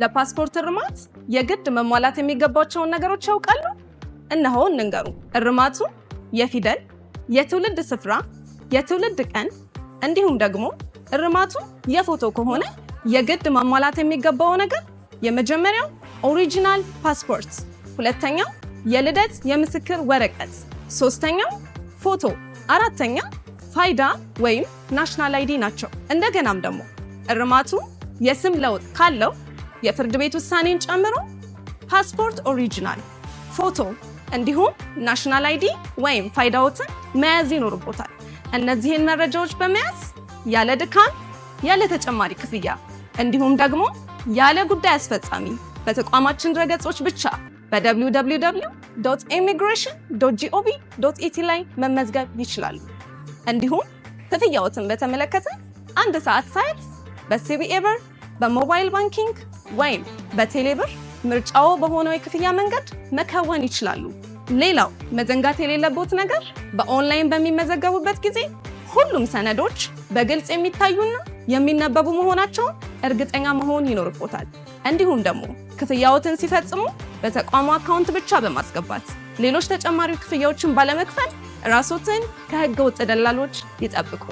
ለፓስፖርት እርማት የግድ መሟላት የሚገባቸውን ነገሮች ያውቃሉ? እነሆ እንንገሩ። እርማቱ የፊደል፣ የትውልድ ስፍራ፣ የትውልድ ቀን እንዲሁም ደግሞ እርማቱ የፎቶ ከሆነ የግድ ማሟላት የሚገባው ነገር የመጀመሪያው original ፓስፖርት፣ ሁለተኛው የልደት የምስክር ወረቀት፣ ሶስተኛው ፎቶ፣ አራተኛ ፋይዳ ወይም national ID ናቸው። እንደገናም ደግሞ እርማቱ የስም ለውጥ ካለው የፍርድ ቤት ውሳኔን ጨምሮ ፓስፖርት original፣ ፎቶ እንዲሁም national ID ወይም ፋይዳዎትን መያዝ ይኖርቦታል። እነዚህን መረጃዎች በመያዝ ያለ ድካም፣ ያለ ተጨማሪ ክፍያ እንዲሁም ደግሞ ያለ ጉዳይ አስፈጻሚ በተቋማችን ድረገጾች ብቻ በ www.immigration.gov.et ላይ መመዝገብ ይችላሉ። እንዲሁም ክፍያዎትን በተመለከተ አንድ ሰዓት ሳያልፍ በ CBE ብር፣ በ mobile banking ወይም በቴሌብር ምርጫዎ በሆነው የክፍያ መንገድ መከወን ይችላሉ። ሌላው መዘንጋት የሌለቦት ነገር በኦንላይን በሚመዘገቡበት ጊዜ ሁሉም ሰነዶች በግልጽ የሚታዩና የሚነበቡ መሆናቸውን እርግጠኛ መሆን ይኖርቦታል። እንዲሁም ደግሞ ክፍያዎትን ሲፈጽሙ በተቋሙ account ብቻ በማስገባት ሌሎች ተጨማሪ ክፍያዎችን ባለመክፈል ራስዎትን ከህገ ወጥ ደላሎች ይጠብቁ።